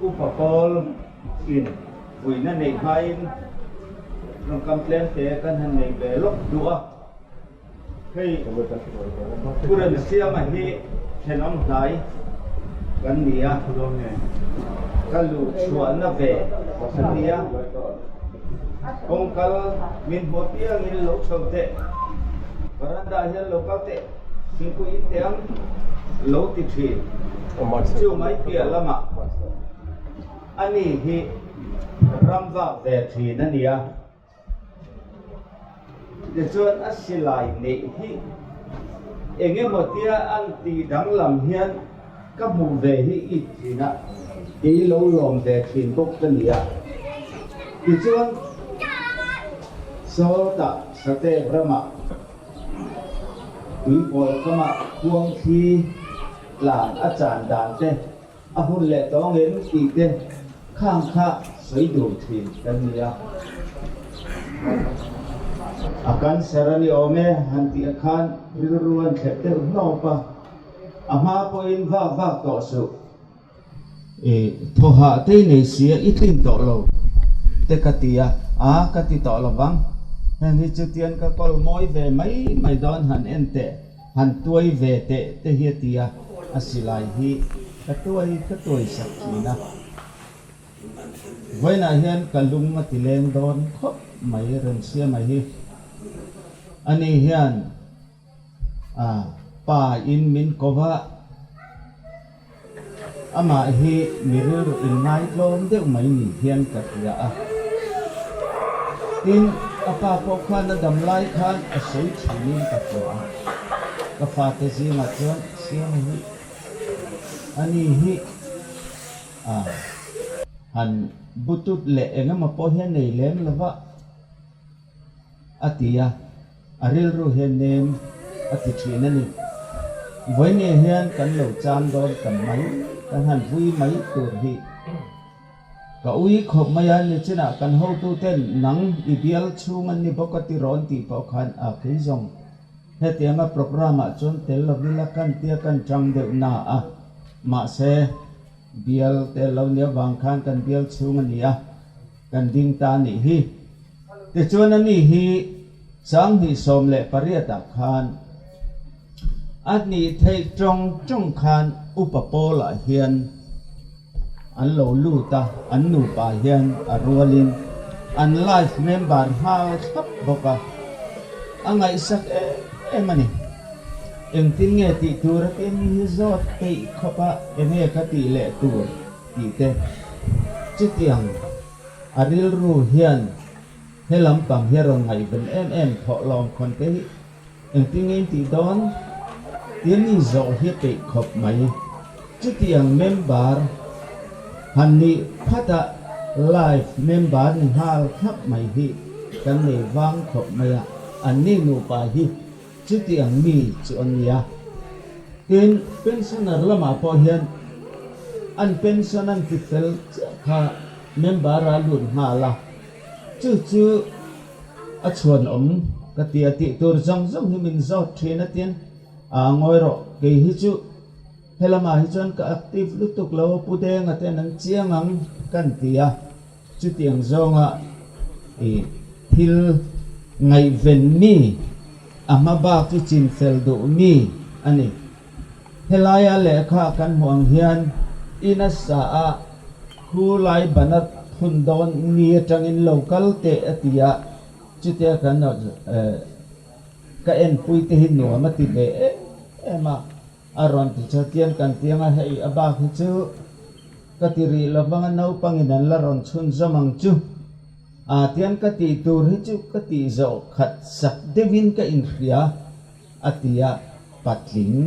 Upa Pawl in vuina neih hmain tawngkam tlem te kan han nei ve lawk duh a. Hei Pu Remsiama hi thenawm hnai kan ni a, ka luh chhuahna ve an ni a, kawngkal min hmu apiangin lo chho teh, veranda ah hian lo kal teh, thingpui in teh ang lo ti thin. Chu mai piah lamah ani hi ram vak ve thin a ni a. Tichuan a silai neih hi eng emaw tia an tih danglam hian ka hmuh ve hi it thin a, kei lo lawm ve thin bawk ka ni a. Tichuan sawtah Satek ramah tuipawl kamah khuang thli tlan a chan dan te A hun leh tawng em tih te khang kha sawi dun thin kan ni a. A cancer a ni awm e han tih a khan rilru an thlep deuh hnawp a, a hma pawhin vak vak tawh suh. I thaw hah tei nei sia i tlin tawh lo te ka ti a, a ka ti tawh lo vang. Heng hi chutian ka kawl mawi ve mai mai dawn han en teh. Han tuai ve teh te hi a ti a, a silai hi ka tuai ka tuai sak thin a. Vawiinah hian ka lung a ti leng dawn khawp mai Remsiama hi. Ani hian a pa in min ko va, amah hi mi rilru inngai tlawm deuh mai ni hian ka hria a. Tin, a pa pawh khan a dam lai khan a sawi thinin ka hria a. Ka fate zingah chuan Siama hi ani hi a han butut leh engemaw pawh hian nei lem lo va a ti a. A rilru hian nem a ti thin a ni. Vawinia hian kan lo chan dawn ta mai, kan han vui mai tur hi. Ka ui khawp mai a, nichinah kan hotuten nang i bial chhung an ni bawk a ti rawn tih pawh khan a kei zawng. Hetianga programme ah chuan tel lo ila kan tia kan tang deuh na a, mahse bial tel lo nia vang khan kan bial chhung a ni a, kan ding ta a nih hi. Tichuan ani hi 2018 ah khan a nih theih tawng tawng khan Upa Paul-ah hian an lo lut a, an nupa hian a rualin an life member nghal thlap bawk a, a ngaihsak em em a ni. Engtin nge tih tur a tin hi zawt peih khawp a, enge ka tih leh tur tih te chutiang A rilru hian he lampang hi a rawn ngaihven em em thawh lawm khawn te hi engtin nge in tih dawn tia mi zawh hi a peih khawp mai. Chutiang member han nih phat a life member ni nghal thlap mai hi kan nei vang khawp mai a, an ni nupa hi chutiang mi chu an nia. Tin, pensioner lamah pawh hian an pension an ti fel chiah kha member a lut nghal a, chu chu a chhuanawm ka ti a tih tur zawng zawng hi min zawt thin a tin a ngawi rawh kei hi chu helamah hi chuan ka active lutuk lo a pu Denga ten an chiang ang kan ti a, chutiang zawnga i thil ngaihven mi a hma bak i chin fel duh mi a ni. Helaia lehkha kan hmuh ang hian in a sa a, khu lai bana phun dawn ni atangin lo kal teh a ti a, chutia kan ka enpui te hi nuam a ti ve em em a, a rawn ti chu tian kan tiang a, hei a bak hi chu ka ti rih lovang a naupangin an la rawn chhunzawm ang chu a tian ka tih tur hi chu ka tih zawh khat sak deuhin ka inhria. A ti a, patling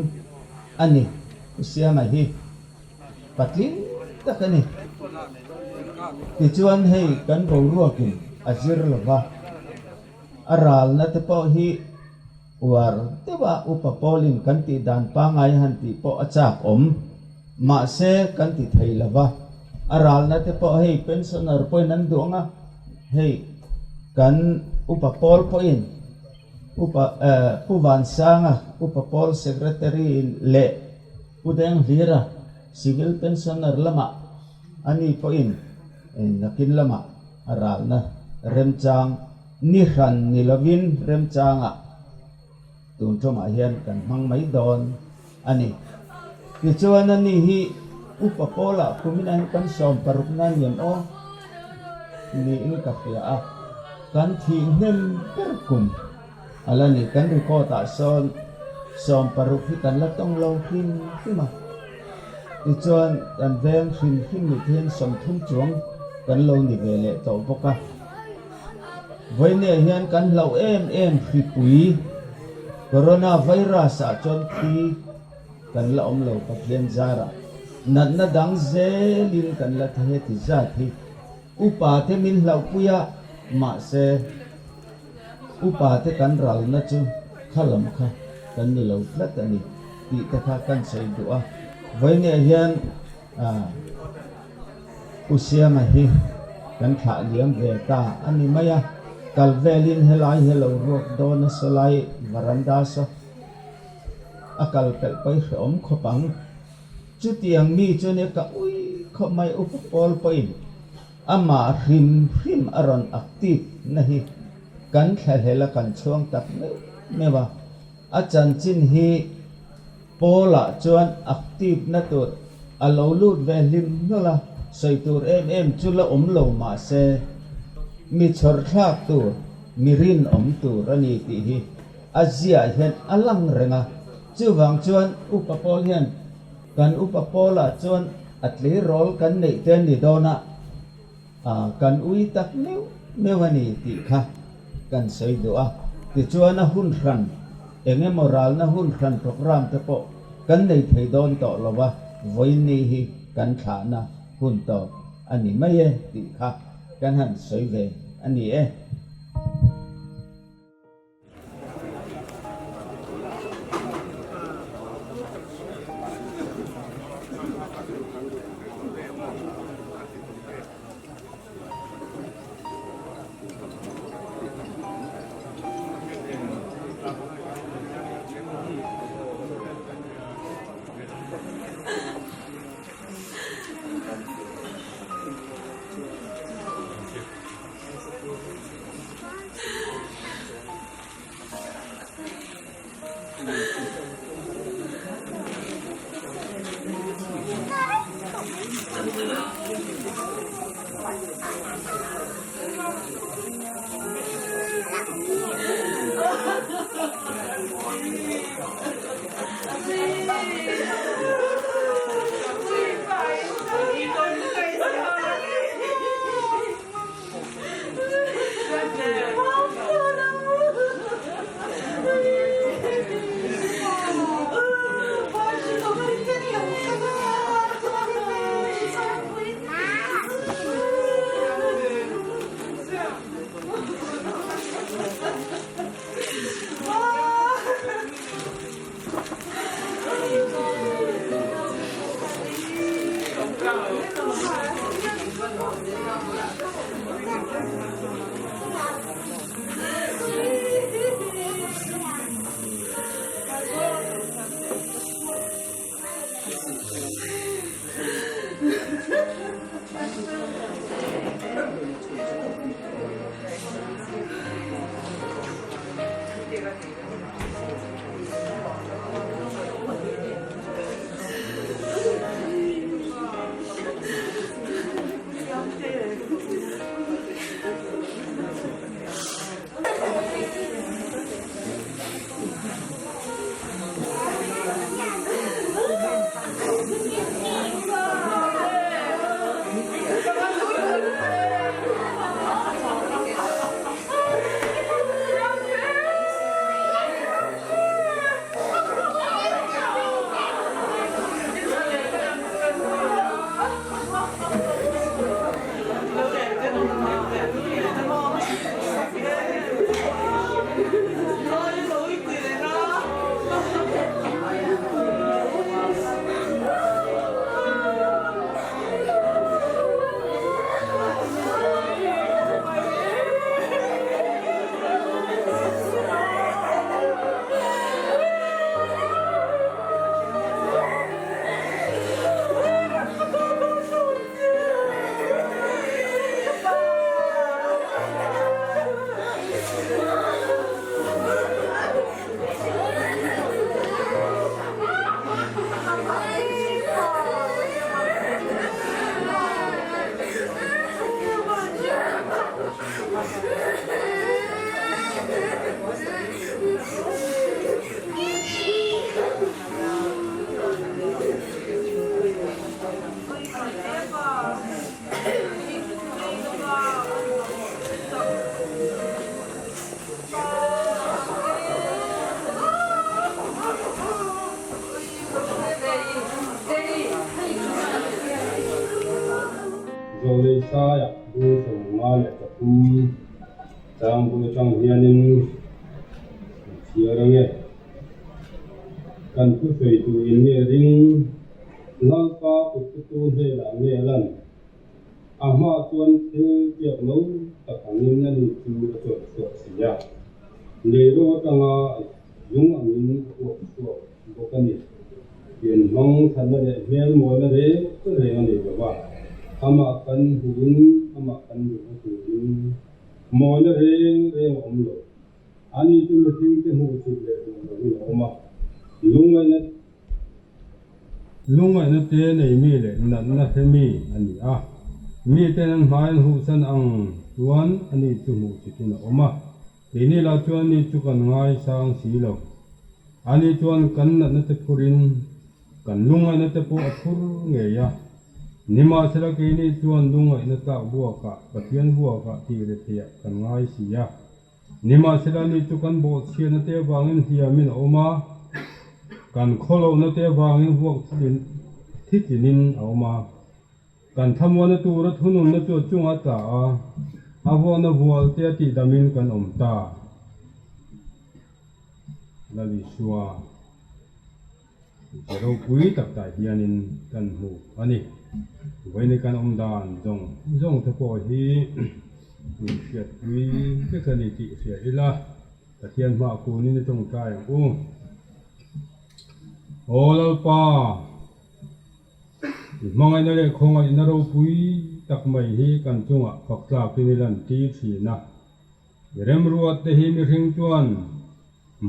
a ni. U Siama hi patling tak a ni. Tichuan hei kan boruakin a zir lo va, a ralna te pawh hi uar deuha upa pawlin kan tih dan pangngai han tih pawh a chak awm. Mahse kan ti thei lo va, a ralna te pawh hei pensioner pawhin an duh ang a, hei kan upa pawl pawhin Upa Pu Vansanga, Upa Pawl Secretary leh Pu Denghlira, Civil Pensioner lamah Ani pawhin nakin lamah a ralna remchang ni hran ni lovin remchangah tun ṭawmah hian kan hmang mai dawn a ni. Tichuan ani hi Upa Pawlah kumin ah hian kan 60 na niam aw niin ka hria a, kan thih hnem ber kum a la ni. Kan record ah sawn 60 hi kan la tawng lo hrim hrim a, tichuan kan veng hrim hrim mit hian 30 chuang kan lo ni ve leh tawh bawk a. Vawinia hian kan hlauh em em hripui Corona virus ah chuan thi kan la awm lo Pathian zarah natna dang zelin kan la the heti zat hi upa te min hlauhpui a mahse upa te kan ralna chu kha lam kha kan ni lo tlat a ni tih te kha kan sawi duh a Vawinia hian ah Pu Siama hi kan thlah liam ve ta a ni mai a, kal velin helai hi lo ruak dawn a sawlai varanda saw a kal pelh pawi hrehawm khawp ang. Chutiang mi chu nia ka ui khawp mai Upa Pawl pawhin amah hrim hrim a rawn active na hi kan thlahlel a kan chhuang tak meuh meuh a, a chanchin hi Paul-ah chuan active na tur a lo lut ve hlim hnawlh a, sawi tur em em chu la awm lo mah se, mi chhawr thlak tur, mi rinawm tur a ni tih hi a ziah hian a lang reng a. Chuvang chuan Upa Paul hian kan Upa Paul-ah chuan a tleirawl kan neih te a ni dawn a, kan ui tak meuh meuh a ni tih kha kan sawi duh a. Tichuan a hun hran, eng emaw ralna hun hran programme te pawh kan nei thei dawn tawh lo a, vawiin hi kan thlahna hun tawp a ni mai e tih kha kan han sawi ve a ni e. Isaia bu 53 chang bul atang hianin kan chhiar ange. Kan thusawi tur in nge ring Lalpa kutputu hnenah nge a lan? A hma chuan thil biak no tak angin ani chu a chawt chhuak si a, leiro atanga zung angin a uap chhuak bawk a ni. Pian hmang thatna leh hmel mawina reng reng a nei lo va, amah kan hmuhin amah kan duhna turin mawina reng reng a awm lo. Ani chu mihringte hmuhsit leh duh lohin a awm a, lungngaihna Lungngaihna te nei mi leh natna hre mi a ni a, miten an hmai an huhsan ang chuan ani chu hmuh chitin a awm a, keini lah chuan ni chu kan ngaisang si lo. Ani chuan kan natna te phurin kan lungngaihna te pawh a phur ngei a, nimahsela keini chuan lungngaihna tlak buakah Pathian buakah tih retheiah kan ngai si a. Nimahsela ni chu kan bawhchhiatna te avangin hliamin a awm a, kan khawlohna te avangin vuak thitlinin a awm a. Kan thlamuanna tura thununna chu a chungah a tla a, a vuakna vual te a tihdamin kan awm ta. Lal Isua. Ze ropui tak tah hianin kan hmu a ni. Vawiin kan awm dan zawng zawng te pawh hi min hriatpui vek a ni tih hria ila, Pathian hmah kunin i tawngtai ang u. Aw Lalpa, i hmangaihna leh khawngaihna ropui tak mai hi kan chungah fak tlakin i lantir thin a. I remruat te hi mihring chuan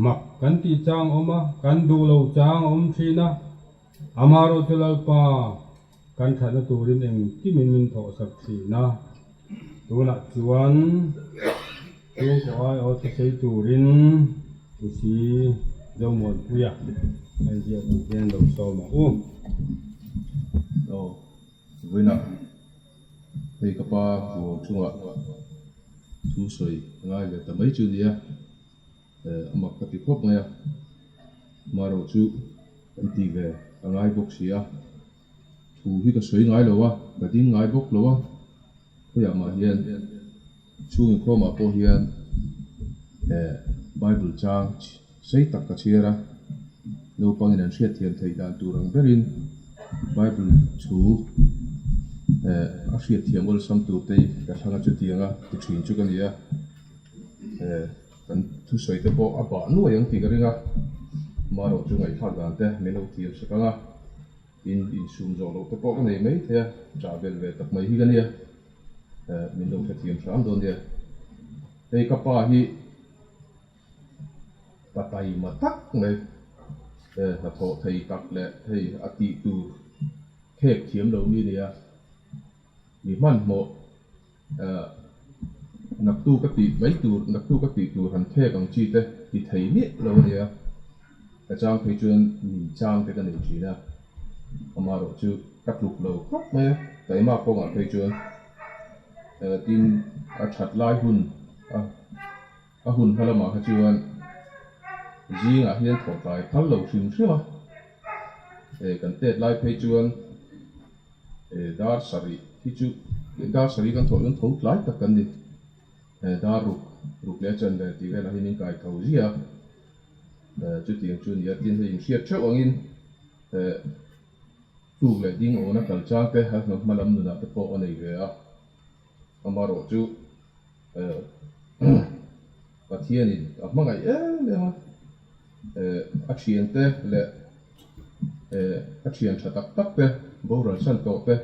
mak kan tih chang awm a, kan duh lo chang a awm thin a, amaherawh chu Lalpa kan thatna turin engkimin min thawhsak thin a, tunah chuan chhungkaw aiawh thusei turin Usi Zomuanpuia a inziak ang hian lo sawm ang u. Aw, vawiinah. Hei ka pa ruang chungah thu sawi a ngai ve ta mai chu nia, a mak ka ti khawp mai a, marawh chu kan ti ve a ngai bawk si a, thu hi ka sawi ngai lo a, ka ding ngai bawk lo a, khawiah mah hian chhung inkhawmah pawh hian Bible chang sei tak ka chhiar a, naupangin an hriatthiam theih dan tur ang berin Bible thu eh a hriatthiam awlsam tur te hi ka thlang a chutiang a ti thin chu ka ni a, eh kan thusawi te pawh a bah nuai ang tih ka ring a, marawh chu ngaihthlak dan te min lo thiam sak ang a, tin insum zawh loh te pawh ka nei mai thei a, chah belh ve tak mai hi ka nia, eh min lo hrethiam hram dawn nia, hei ka pa hi. Pa taima tak mai hnathawh thei tak leh hei a tih tur khek thiam lo mi nia, mi hmanhmawh naktuk a tih mai tur naktuk a tih tur han khek ang chi te ti thei miah lo a nia, ka chang phei chuan min chang te ka nei thin a, amaherawh chu ka tluk lo khawp mai a, taima kawngah phei chuan tin a that lai hun a. A hun hma lamah kha chuan zingah hian thawhtlai phal lo hrim hrim a, eh kan tet lai phei chuan eh dar sarih hi chu dar sarih kan thawh chuan tho tlai tak kan ni, eh dar ruk ruk leh a chan ve tih velah hian in kai tho zia a, eh chutiang chu a ni a, tin hei inhriat theuh angin eh tuk leh ding awna kal chang te a hma lam nunah te pawh a nei ve a, amaherawh chu. Pathianin a hmangaih em em a, a thiante leh a thian tha tak tak te, boral chhan tawh te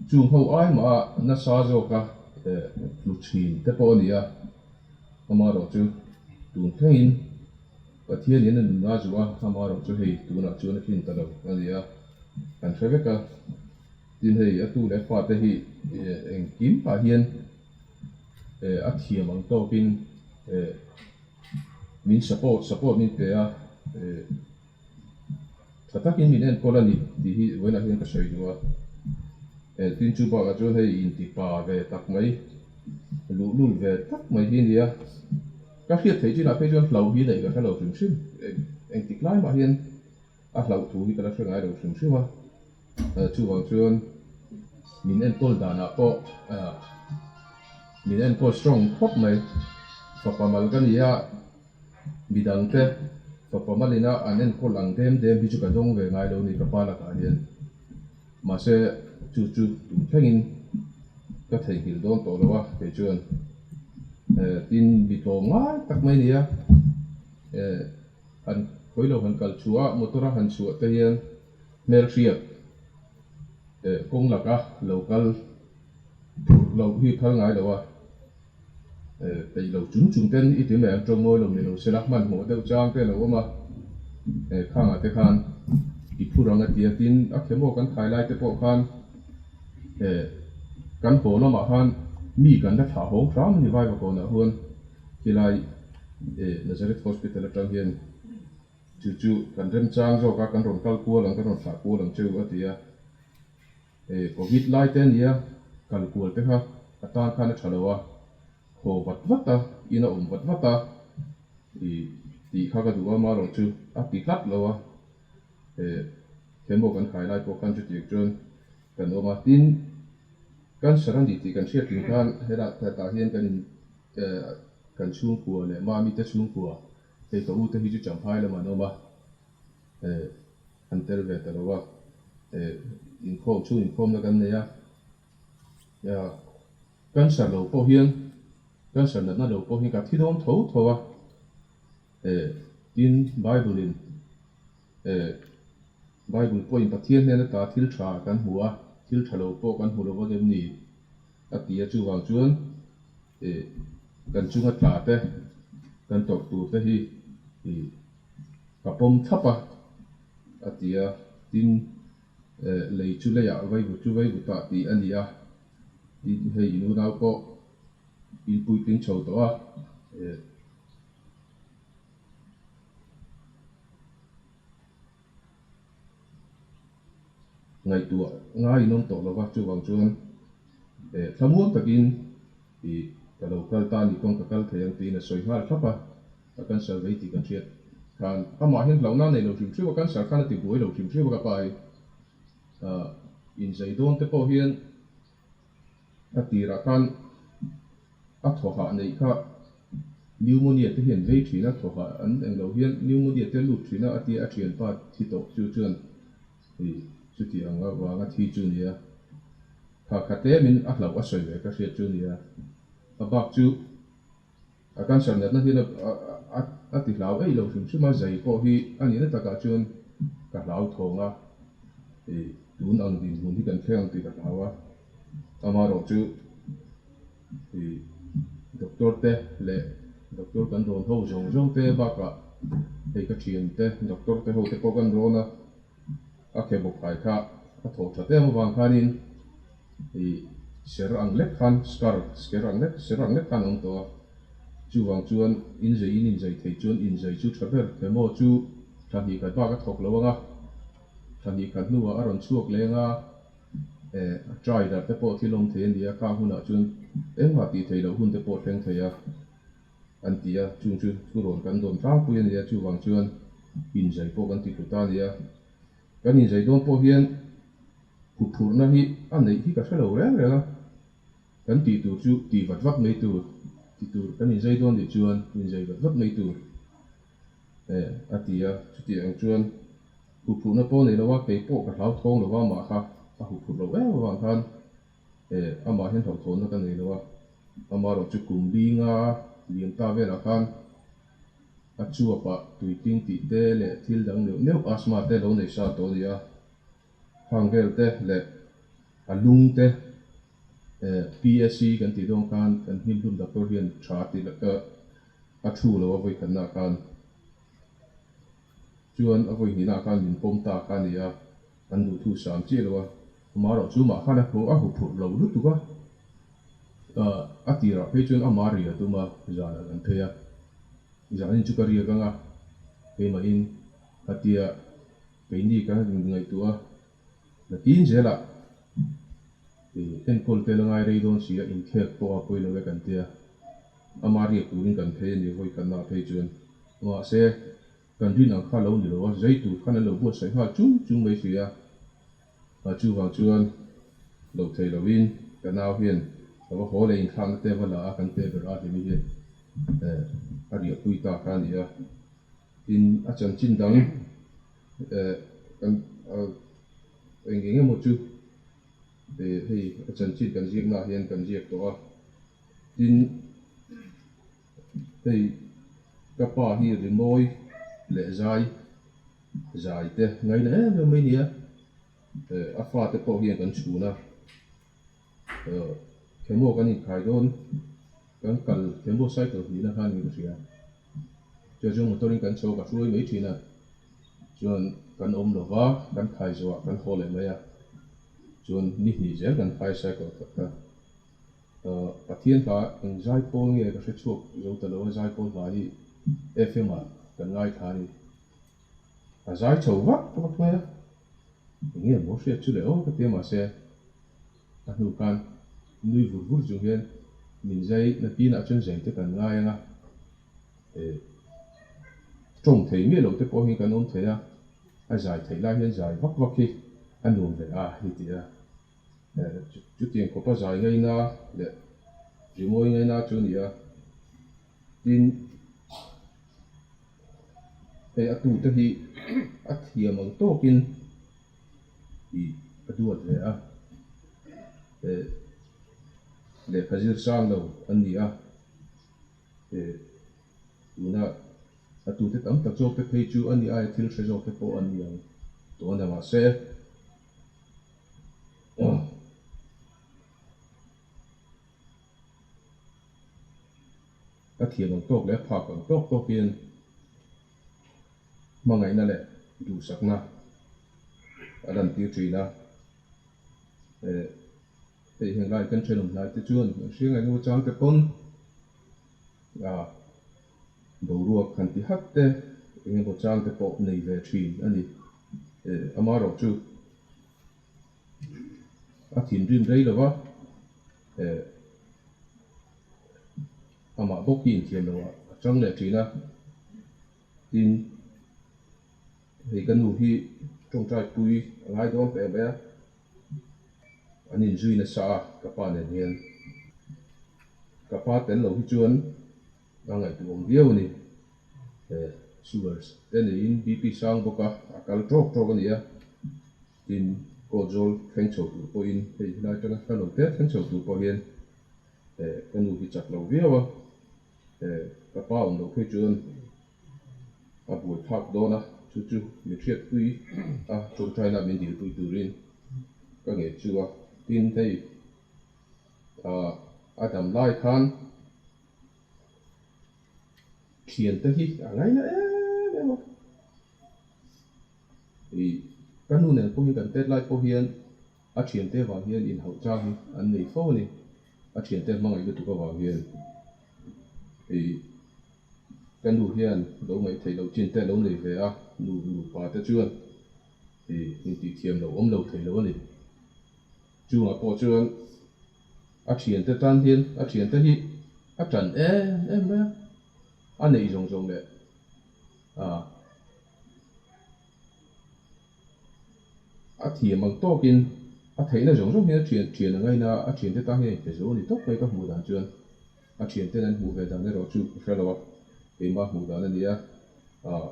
chung ho ai mah a nasa zawka tlu thin te pawh a ni a, amaherawh chu tun thlengin Pathianin a nunna zuah a, amaherawh chu hei tunah chuan a tlin ta lo a ni a, kan hre vek a. Tin hei a tu leh fate hi engkim pah hian a thiam ang tawkin min support support min pe a, tha takin min enkawl a ni tih hi vawiinah hian ka sawi duh a. Tin chu bakah chuan hei intipa ve tak mai, luhlul ve tak mai hi a ni a, ka hriat theih chinah phei chuan hlauh hi neih ka hre lo hrim hrim, engtik lai mah hian a hlauh thu hi ka la hre ngai lo hrim hrim a. Chuvang chuan Min enkawl danah pawh min enkawl strong khawp mai. Fapa mal ka ni a, midangte fapa malina an enkawl ang dem dem hi chu ka dawng ve ngai lo ni ka pa lakah hian. Mahse chu chu tum thlengin ka theihnghilh dawn tawh lo a kei chuan tin mi tlawm ngai tak mai nia han khawi lo han kal chhuah a motor a han chhuah te hian hmelhriat kawng laka lo kal phurh loh hi phal ngai lo a peih lo chung chung ten i ti mai ang tawng mawi lo ni lo sela hmanhmawh deuh chang te a lo awm a khangah te khan i phur ang a ti a tin a khemaw kan khai lai te pawh khan kan haw lamah khan mi kan la thlah hawng hram a ni vai vakawnah huan khilai Nazareth Hospital atang hian chu chu kan remchang zawk a kan rawn kal kual ang kan rawn thlah kual ang cheu a ti a. Covid lai te ania kal kual te kha a tan khan a tha lo a, haw vat vat a, in a awm vat vat a ih tih kha ka duh a marawh chu a ti tlat lo a, chemo kan khai lai pawh khan chutiang chuan kan awm a, tin cancer a ni tih kan hriat thin khan helai tah hian kan in kan chhungkua leh mami te chhungkua hei ka u te hi chu Champhai lamah an awm a. An tel ve ta lo a, inkhawm chhung inkhawmna kan nei a, cancer lo pawh hian cancer natna lo pawh hian ka thi dawn tho tho a, tin Bible in Bible pawhin Pathian hnen ata thil tha kan hmu a, thil tha lo pawh kan hmu lo vak em ni a ti a, chuvang chuan kan chunga tla te kan tawrh tur te hi Ka pawm thlap a, a ti a, tin, lei chu leiah vaivut chu vaivutah tih a ni a, tin, hei in unau pawh in puitling chho tawh a, ngaihtuah ngai in awm tawh lo va, chuvang chuan thlamuang takin ih ka lo kal ta a nih pawn ka kal thei ang tiin a sawi nghal thlap a. A cancer vei tih kan hriat khan amah hian hlauhna a nei lo hrim hrim a, cancer khan a ti buai lo hrim hrim a ka pa hi. Inzei dawn te pawh hian a tirah khan a thawhah neih kha pneumonia te hian vei thin a, thawhah an eng lo hian pneumonia te lut thin a a tia a thianpa thi tawh chu chuan chuti ang avanga thi chu nia kha kha tlemin a hlauh a sawi ve ka hriat chu nia a bak chu. A cancer natna hian a ti hlau eih lo hrim hrim a, zai pawh hi a nihna takah chuan ka hlau thawng a, ih tun ang dinhmun hi kan thleng ang tih ka hlau a, amaherawh chu ih doctor te leh doctor kan rawn ho zawng zawng te bakah hei ka thian te doctor te ho te pawh kan rawn a, a khe bawk khai kha a thawh that em avang khanin ih ser ang lek khan scar sker ang lek ser ang lek khan a awm tawh a, chuvang chuan inzei in inzei thei chuan inzei chu tha ber chemo chu thla hnih khat bak a thawk lo ang a, thla hnih khat hnuah a rawn chhuak leng a, eh a try dar te pawh thil awm thei a ni a, khang hunah chuan engmah tih theih loh hun te pawh thleng thei a. An ti a, chung chu thurawn kan dawn tlangpui a nia, chuvang chuan inzai pawh kan ti hlu ta a nia. Kan inzai dawn pawh hian huphurhna hi a neih hi ka hre lo reng reng a, kan tih tur chu tih vat vat mai tur, ti tur kan inzai dawn nih chuan inzai vat vat mai tur a ti a, chutiang chuan huphurhna pawh a nei lo a, kei pawh ka hlauthawng lo va, amah kha a huphurh lo em avang khan amah hian hlauhthawnna ka nei lo a. Amaherawh chu kum linga liam ta velah khan a chuapah tuitling tih te leh thil dang neuh neuh asthma te lo nei sa tawh a ni a, khang vel te leh a lung te PSC kan tih dawn khan kan hnim hlum doctor hian tha ti a thu lo a vawikhatnaah khan chuan a vawihnihnaah khan min pawm ta kha a ni a, an duhthu sam chiah lo a. Amaherawh chu mah khan a huphurh lo lutuk a. A tirah phei chuan ama ri a tum a, zanah kan phei a, zanin chu ka riak ang a, keimahin khatia keini ka ngaihtuah a, nakin zelah enkawl tel a ngai rei dawn si a, inkhek pawh a pawi lo e kan tia, ama riak turin kan phei a ni vawi khatnaah phei chuan. Mahse, kan rin ang kha lo ni lo a, zai tur khan an lo buatsaih nghal chung chung mai si a, chuvang chuan. Lo thei loin ka nau hian ka va haw leh inthlakna te va la a, kan te ber a hlimi hian a riahpui ta kha a ni a. Tin, a chanchin dang kan eng eng emaw chu hei a chanchin kan ziaknaah hian kan ziak tawh a. Tin, hei ka pa hi rimawi leh zai zai te ngaina em em mai nia. A fate pawh hian kan chhun a, Khemaw kan inkhai dawn, kan kal Khemaw cycle hnihna khan in ka hria. Chuan chuan motor in kan chho ka hruai mai thin a, chuan kan awm lo va, kan khai zawhah kan haw leh mai a, chuan ni hnih zel kan khai cycle khat kha. Pathian hla eng zaipawl nge ka hre chhuak zo ta lo a, zaipawl hla hi FM ah kan ngaithla a ni. A zai chho vak vak mai a, eng nge maw hriat chu le aw ka ti a mahse a hnu khan nui vur vur chung hian min zai na tinah chuan zai te kan ngai ang a, eh tawng thei miah lo te pawh hi kan awm thei a, a zai theih lai hian zai vak vak hi a nuam ve a hi ti a, eh chutiang khawpa zai ngaina leh rimawi ngaina chu a ni a, tin. Hei a tute hi a thiam ang tawkin ih a duat ve a, eh lehkha zir sang lo an ni a, eh tuna a tute tam tak zawk te phei chu a ni aia thil hre zawk te pawh an ni ang tawh a ni mahse. A thiam ang tawk leh a phak ang tawk tawkin hmangaihna leh duhsakna a lantir thin a. Eh, hei heng lai kan thenawm hnai te chuan an hria ngai ngawt chang te pawn a boruak han ti hat te eng emaw chang te pawh nei ve thin a ni. Eh, amaherawh chu a thinrim rei lo va, eh, Amah bawk hi inthiam lo ah a chang leh thin a, tin hei ka nu hi tawngtai pui a ngai dawn hle mai a, an inzui nasa a ka pa nen hian ka pa tel lo hi chuan a ngaihtuah awm viau a ni, sugar te neiin BP sang bawk a, a kal tawk tawk a ni a. Tin, court zawl thleng chho tur pawhin hei helai atanga hla lo te thleng chho tur pawh hian eh ka nu hi chak lo viau a, eh ka pa awm loh phei chuan a buai phak dawn a, chu chu min hriatpui a tawngtaina min dilpui turin ka ngei chu a. Tin, hei ah a dam lai khan thiante hi a ngaina em em a. Ih, ka nu nen pawh hi kan tet lai pawh hian a thiante avang hian inhauh chang hi an nei fo a ni. A thiante hmangaih lutuk avang hian ih, ka nu hian lo ngaih theih loh chin te a lo nei ve a, nu nupa te chuan ih, intih thiam lo awm lo thei lo a ni. Chungah pawh chuan a thiante tan hian a thiante hi a tan em em mai a, a neih zawng zawng leh a. A thiam ang tawkin a theihna zawng zawng hian a thian thian a ngaina a, a thiante tan hian a inpe zo a ni tawp mai ka hmuh dan chuan a thianten an hmuh ve dan erawh chu ka hre lo a, keimah hmuh dan a ni a, ah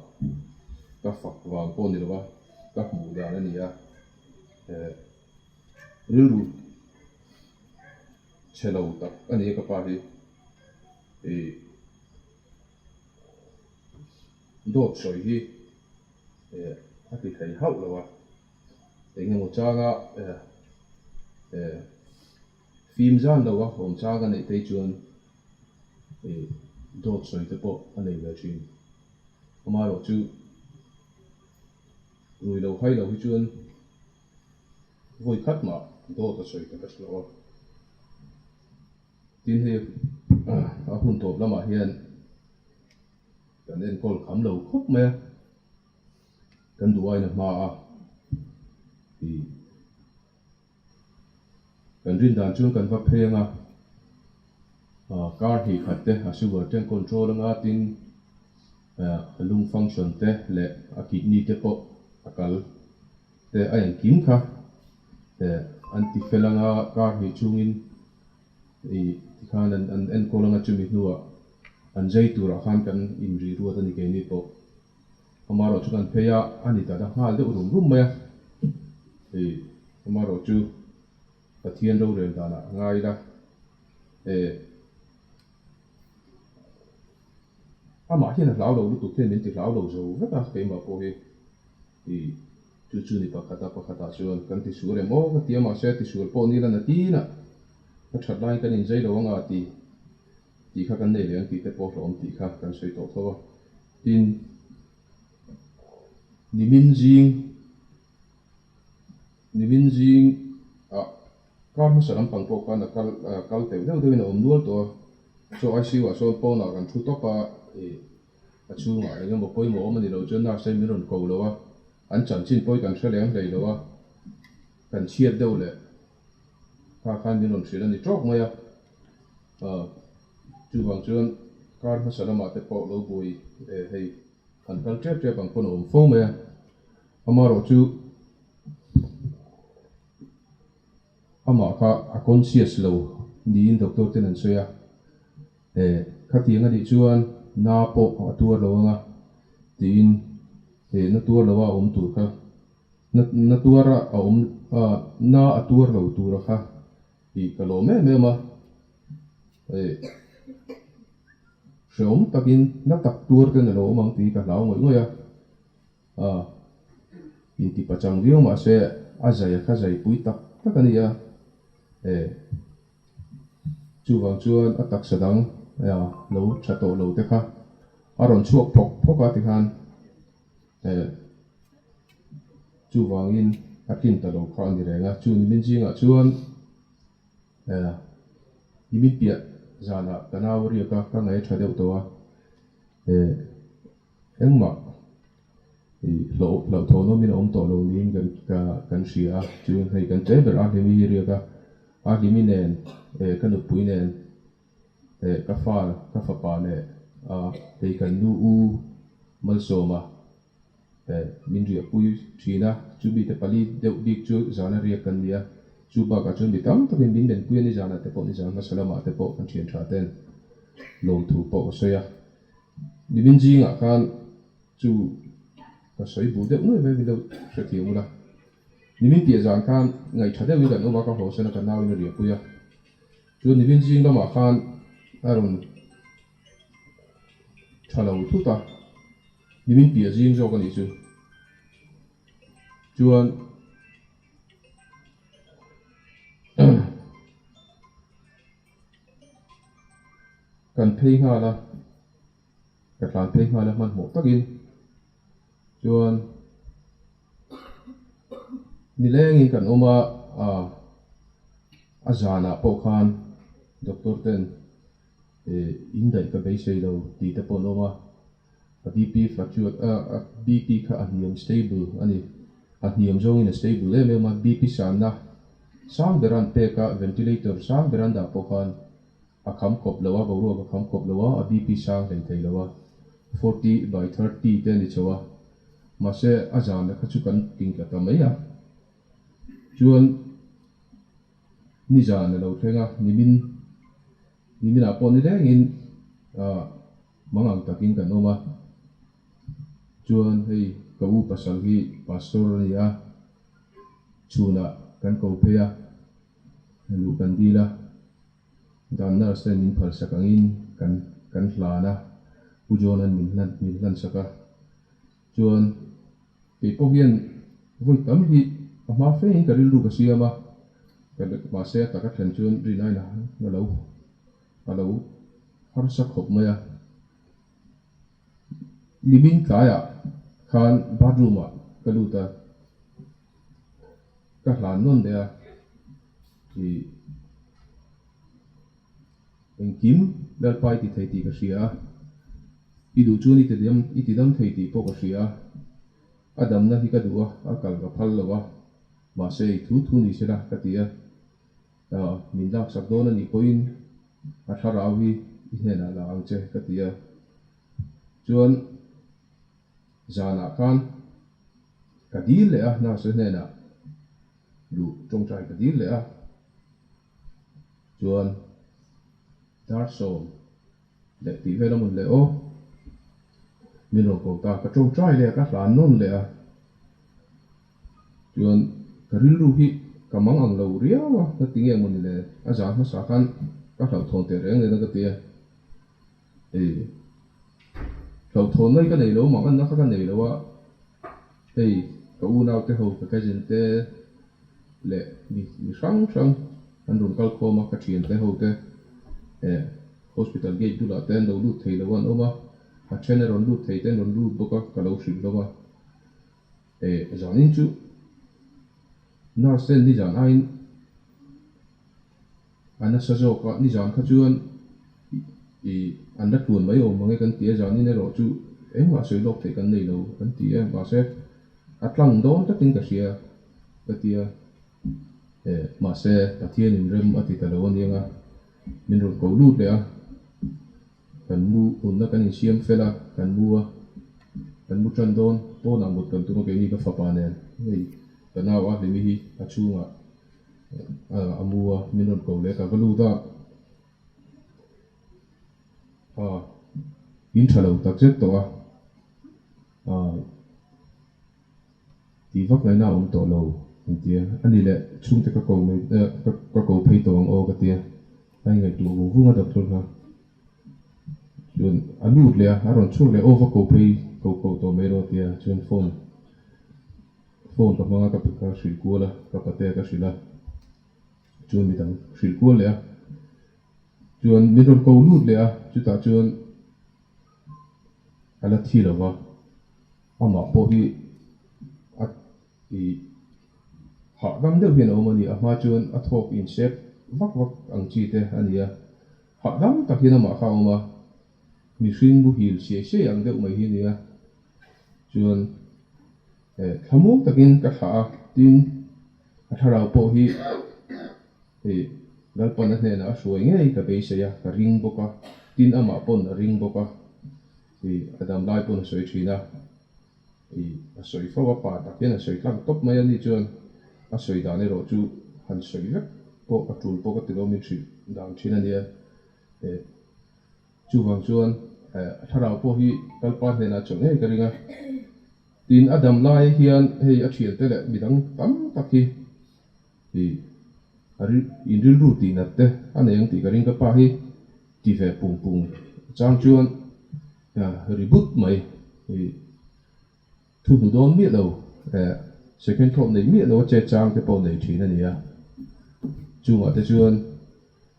ka fak vang pawh a ni lo a, ka hmuh dan a ni a, eh rilru chhe lo tak a ni a ka pa hi ih. Dawt sawi hi a ti thei hauh lo a, eng emaw changa fim zan lo a awm chang a neih phei chuan dawt sawi te pawh a nei ve thin. Amaherawh chu rui lo hai lo hi chuan vawi khat mah dawt a sawi ta ka hre lo a. Tin hei a hun tawp lamah hian kan enkawl kham lo khawp mai a, kan duh aina hma a ih kan rin dan chuan kan va phei ang a, kar hnih khat te a sugar te an control ang a, tin a lung function te leh a kidney te pawh a kal te a engkim kha. an ti fel anga kar hnih chungin ih tikhan an an enkawl anga chumi hnuah an zai turah khan kan inri ruat a ni keini pawh. Amaherawh chu kan phei a, a ni ta ta nghal deuh rum rum mai a. Ih amaherawh chu Pathian rorel danah a ngai ila eh amah hian a hlau lo lutuk hian min ti hlau lo zo vek a keimah pawh hi ih chu chu ni pakhat a pakhatah chuan kan ti sual em aw ka ti a mahse a ti sual pawh ni la na tin a ka that laiin kan inzei lo anga ti tih kha kan nei leh ang tih te pawh hlawm tih kha kan sawi tawh tho a tin nimin zing Nimin zing ah kar hmasa lampang pawh khan a kal kal teuh deuh deuhin a awm nual tawh a, chaw ICU ah sawn pawnah kan thu tawp a, ih a chhungah eng emaw pawimawh awm a ni lo chuan nurse in min rawn ko lo a, an chanchin pawi kan hre lem hlei lo a, kan chhiat deuh leh kha khan min rawn hrilh a ni tawk mai a, ah chuvang chuan kar hmasa lamah te pawh lo buai hei han kal tep tep ang pawn a awm fo mai a, amaherawh chu. Amah kha a conscious lo niin doctor ten an sawi a, eh khatiang a nih chuan na pawh a tuar lo ang a tiin eh na tuar lo a awm tur kha na na tuar a a awm ah na a tuar lo tura kha tih ka lawm em em a, eh hreawm takin na tak tuar ten a lo awm ang tih ka hlau ngawih ngawih a. A inti pachang viau mahse a zai a kha zai pui tak tak a ni a, e chuvang chuan a taksa dang lo tha tawh lo te kha a rawn chhuak phawk phawk a tikhan e chuvangin a tlin ta lo kha a ni reng a, chu nimin zingah chuan e nimin piah zanah ka nau a riak a, ka ngaih a tha deuh tawh a e. Engmah i hlauh hlauhthawn awmin a awm tawh lo niin kan ka kan hria a, chuan hei kan tle ber a Hlimi hi riak a, a Hlimi nen eh ka nupui nen eh ka fa ka fapa leh a hei kan nu u Malsawma eh min riahpui thin a, chu mite pali deuh bik chu zana riak kan ni a, chu bakah chuan mi tam takin min lenpui a ni zanah te pawh ni zan hmasa lamah te pawh kan thian tha ten lawmthu pawh ka sawi a. Nimin zingah khan chu ka sawi buh deuh nuai mai min lo hrethiam ula. Nimin piah zan khan ngaihṭha deuhin kan awm a, ka haw sana ka nauin a riahpui a. Chuan nimin zing lamah khan a rawn ṭha lo thut a, nimin piah zing zawk a nih chu. Chuan Kan phei nghal a, ka tlan phei nghal a hmanhmawh takin chuan nilengin kan awm a, ah a zanah pawh khan doctor ten ih in daih ka beisei lo tih te pawh an awm a, a BP fluctuate a a BP kha a hniam stable a ni, a hniam zawngin a stable em em a, BP sanna sang ber an pek a, ventilator sang ber an dah pawh khan A kham khawp lo a, boruak a kham khawp lo a, a BP sang hlei thei lo a, 40 by 30 te a ni chho a, mahse a zan kha chu kan tingtla ta mai a, chuan nizan a lo thleng a, nimin niminah pawh ni lengin ah mangang takin kan awm a, chuan hei ka u pasal hi pastor a ni a, chhunah kan ko phei a. Luh kan dil a, dan nurse ten min phalsak angin kan kan hlan a, Pu John-a'n min hlan min hlansak a. Chuan kei pawh hian vawi tam hi a hma fe in ka rilru ka siam a, ka mahse a taka thlen chuan rin aina a lo a lo harsa khawp mai a. Nimin tlaiah khan bathroom ah ka lut a. Ka hlan nawn leh a, ih engkim Lalpa i ti thei tih ka hria a, i duh chuan i ti dam i ti dam thei tih pawh ka hria a, a damna hi ka duh a, a kal ka phal lo a, mahse i thu thu ni sela ka ti a, ah min laksak dawn a nih pawhin a thlarau hi i hnenah la ang che ka ti a, chuan. Zanah khan ka dil leh a nurse hnenah Duh tawngtai ka dil leh a, chuan dar 10 leh tih vel a mun leh aw. Min rawn ko ta, ka tawngtai leh a, ka hlan nawn leh a, chuan ka rilru hi ka mang ang lo riau a, ka ti nge mawni le, a zan hmasa khan ka hlauhthawn teh reng nen a ka ti a, hei hlauhthawn mai ka nei lo mang anna kha ka nei lo a. Hei ka unau te ho ka cousin te leh mi mi hrang hrang an rawn kal khawm a, ka thian te ho te eh hospital gate bulah te an lo lut thei lo an awm a, a then a rawn lut thei te an rawn lut bawk a, ka lo hrilh hlawm a. Eh zanin chu nurse ten nizan aiin A nasa zawk a, nizan kha chuan ih an la tluan mai awm mange kan ti a, zanin erawh chu engmah sawi lawk theih kan nei lo an ti a, mahse a tlang dawn takin ka hria ka ti a, eh mahse Pathianin rem a ti ta lo aniang a, min rawn ko lut leh a, kan mu hunna kan insiam fel a, kan mu a, kan mu tan dawn, pawnah mut kan tum a keini ka fapa nen hei ka nau a hlimi hi a chhungah. A mu a, min rawn ko leh ka va lut a, a in tha lo tak zet tawh a, a tih vak ngaihna a awm tawh lo an ti a, a ni leh chhungte ka ko mai ka ko phei tawh ang aw ka ti a, a ingaihtuah vung vung a doctor kha chuan a lut leh a, a rawn chhuak leh aw va ko phei ko ko tawh mai rawh a ti a, chuan phone. Phone ka hmang a, ka ka hrilh kual a, ka patea ka hrilh a, chuan midang hrilh kual leh a, chuan min rawn ko lut leh a, chutah chuan a la thi lo va, amah pawh hi a ih hahdam deuh hian a awm a ni, a hma chuan a thawk insep vak vak ang chi te a ni a, hahdam tak hian amah kha a awm a, mihring muhil siai siai ang deuh mai hi a ni a, chuan. Thlamuang takin ka thlah a, tin, a thlarau pawh hi hei Lalpan a hnenah a hruai ngei ka beisei a, ka ring bawk a, tin amah pawn a ring bawk a, ih a dam lai pawn a sawi thin a, ih a sawi fo a, pa tak hian a sawi tlang tawp mai a ni chuan a sawi dan erawh chu han sawi vek pawh a tul pawh ka ti lo min hrilh dan thin a nia, eh. Chuvang chuan a thlarau pawh hi Lalpa hnenah chawlh ngei ka ring a. Tin, a dam lai hian hei a thiante leh midang tam tak hi ih a in rilru tih nat te a nei ang tih ka ring. Ka pa hi ti ve pung pung chang chuan ri but mai ih thu hnu dawn miah lo eh second thought nei miah lo a che chang te pawh nei thin a ni a. Chungah te chuan.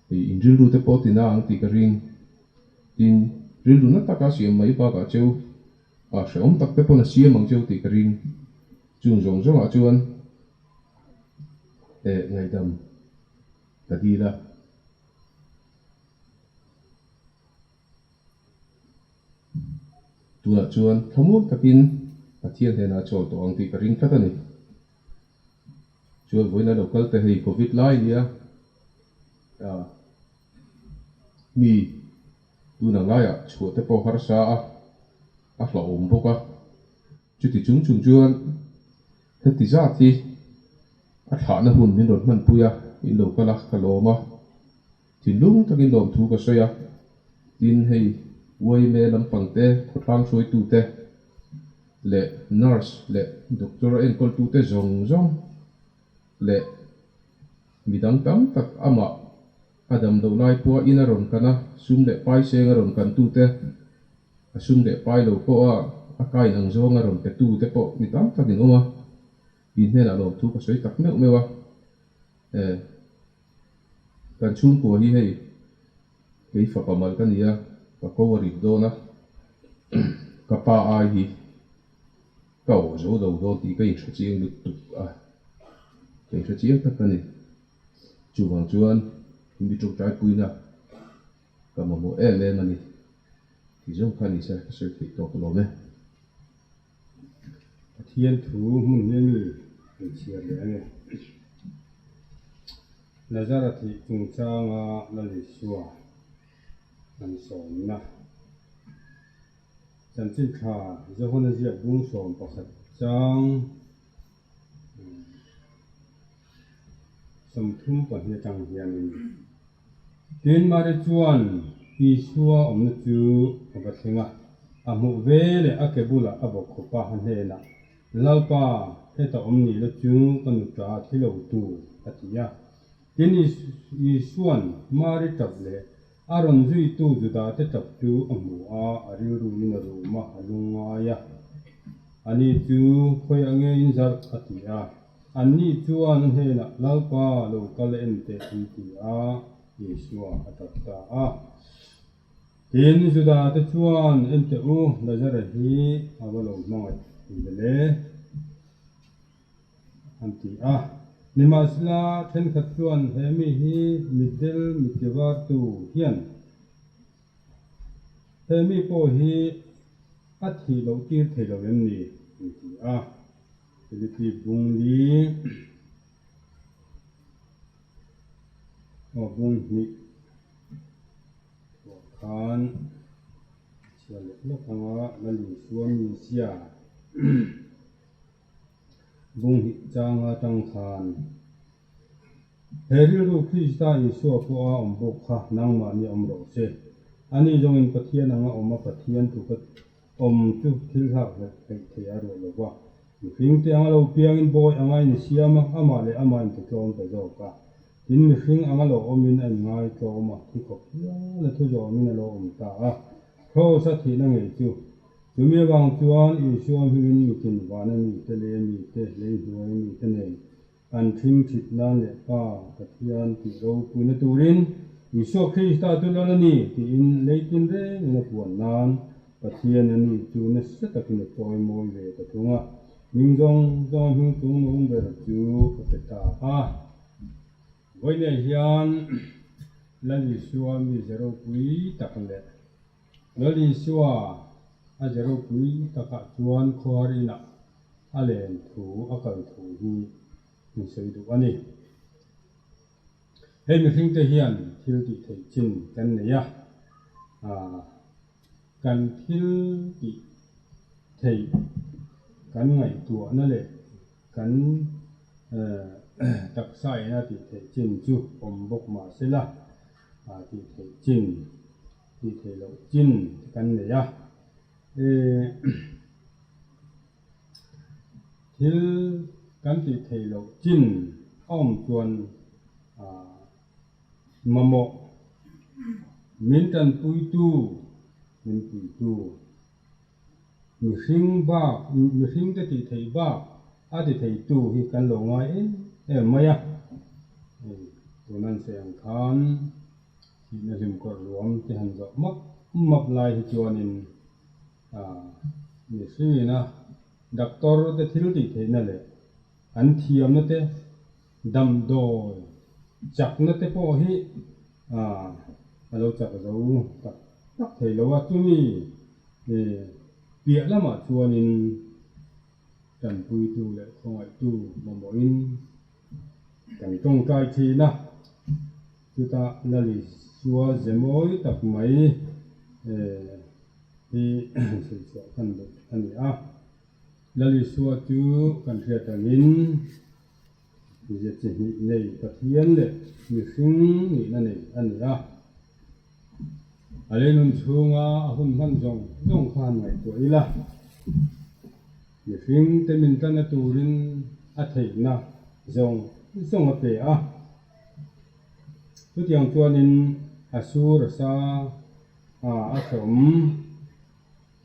Hei in rilru te pawh tina ang tih ka ring. Tin, rilru na taka siam mai bakah cheu a hrehawm tak te pawn a siam ang cheu tih ka ring. Chung zawng zawngah chuan eh ngaihdam ka dil a. Tunah chuan thlamuang takin Pathian hnenah chawl tawh ang tih ka ring tlat a ni. Chuan vawiin a lo kal te hei Covid lai nia mi tun ang laiah chhuah te pawh harsa a, a hlauhawm bawk a. Chuti chung chung chuan heti zat hi a thlahna hun min rawn hmanpui a, in lo kal a, ka lawm a. Thinlung takin lawmthu ka sawi a, tin hei yma lampang te, khawthlang hruaitu te leh nurse leh doctor a enkawltu te zawng zawng leh midang tam tak amah a damloh lai pawha in a rawn kan a, sum leh pai seng a rawn kan tu te, a sum leh pai lo pawha a kain ang zawng a rawn pe tu te pawh mi tam takin awm a, in hnenah lawmthu ka sawi tak meuh meuh a, eh. Kan chhungkua hi hei kei fapa mal ka ni a, ka ko a rit dawn a, ka pa ai hi ka aw zo lo dawn tih ka inhre chiang lutuk a, ka inhre chiang tak a ni. Chuvang chuan mi tawngtai puina ka mamawh em em a ni tih zawng kha ni se ka sawi theih tawk alawm e. Pathian thu hmun hi mi an chhiar leh a ni. Lazara thih chungchanga Lal Isua an sawmna. Chanchin tha Johana ziak bung 11 chang. 32 atang hianin. Tin, Mari chuan Isua awmna chu a va thleng a, a hmuh ve leh a ke bulah a bawk khawp a, a hnenah, Lalpa, heta awm ni la chu ka nuṭa a thi lo tur, a ti a. Tin, Isua'n Mari ṭap leh a rawn zuitu Judate ṭap chu a hmu a, a rilruin a rum a, a lungngai a. Ani chu khawiah nge in zarh? a ti a. Anni chuan a hnenah, Lalpa, lo kal en teh, an ti a, Isua a ṭap ta a. Tin, Judate chuan, En teh u, Lazara hi a va lo hmangaih ve le, an ti a. Nimahsela, thenkhat chuan, He mi hi mitdel mittivartu hian he mi pawh hi a thih loh tir thei lo em ni? an ti a. Philippi bung li aw bung hnih thuah khan chhia leh lawk anga Lal Isua mizia bung hnih changa tang khan he rilru Krista Isua pawha awm bawk kha nangmahni awm rawh se. Ani zawngin Pathian anga awm a Pathian thu ka Awm chu thil hlak hlek theih theih a ruah lo va, mihring te anga lo piangin bawi anga in siam a, amah leh amah in titlawm ta zawk a. Tin, mihring anga lo awmin a inngai tlawm a, thi khawp hial a thu zawmin a lo awm ta a. Kraws a thihna ngei chu. Chumi avang chuan Isua hmingin mitin vana mite leh mite lei hnuai mite nen An thing thit nan leh Pa Pathian tih ropuina turin Isua Krista chu Lal a ni tiin lei tin rengin a puan nan Pathian a ni chu nasa takin a chawi mawi ve ta thung a, hming zawng zawnga hming chung nung ber chu a pe ta a. Vawiinah hian Lal Isua mize ropui tak leh Lal Isua a ze ropui takah chuan khuar inah a len thu a kal thu hi min sawi duh a ni. Hei mihringte hian thil tih theih chin kan nei a, kan thil tih theih kan ngaihtuahna leh kan taksa ina tih theih chin chu awm bawk mah sela tih theih chin tih theih loh chin kan nei a. Thil kan tih theih loh chin a awm chuan mamawh min tanpuitu, min puitu, mihring bak, mihring te tih theih bak a ti theitu hi kan lo ngai em em mai a. Hei tuna an sawi ang khan thihna hlim kawrh ruam te han zawh map map lai hi chuanin Mihringina doctor te thil tih theihna leh an thiamna te, damdawi chakna te pawh hi a lo chak zo tak tak thei lo a. Chumi piah lamah chuanin tanpuitu leh khawngaihtu mamawhin kan tawngtai thin a. Chutah Lalisua ze mawi tak mai hi chhuichhuah kan duh a ni a. Lalisua chu kan hriat angin ze chi hnih nei Pathian leh mihring nihna nei a ni a. A leinun chhunga a hun hman zawng zawng kha han ngaihtuah ila, mihring te min tana turin a theihna zawng zawng a pe a. Chutiang chuanin a sur a sa a, a hrehawm